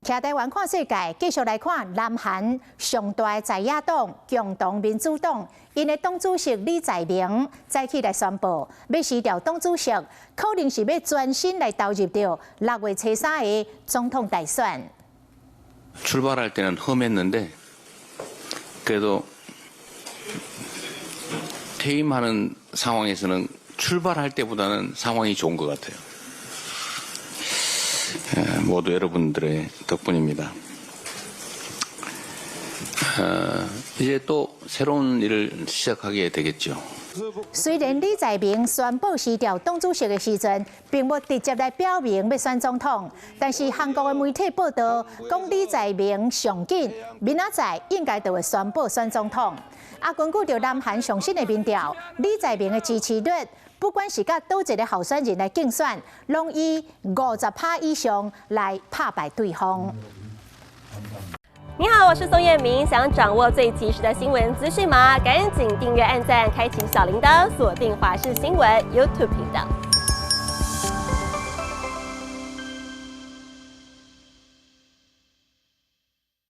徛台灣看世界，繼續來看南韓上大的在野黨共同民主黨，𪜶的黨主席李在明早起來宣布，欲辭掉黨主席，可能是欲專心來投入著6月初三的總統大選。 출발할 때는 험했는데 그래도 퇴임하는 상황에서는 출발할 때보다는 상황이 좋은 것 같아요. 모두 여러분들의 덕분입니다. 이제 또 새로운 일을 시작하게 되겠죠. 雖然李在明宣布辭掉黨主席的時陣，並無直接來表明欲選總統，但是韓國的媒體報道講李在明上緊明仔載應該就會宣布選總統。啊，根據著南韓上新的民調，李在明的支持率，不管是佮佗一个候選人來競選，攏以50趴以上來拍敗對方。你好，我是宋燕明。想掌握最及時的新聞資訊嗎？趕緊訂閱、按讚、開啟小鈴鐺，鎖定華視新聞 YouTube 頻道。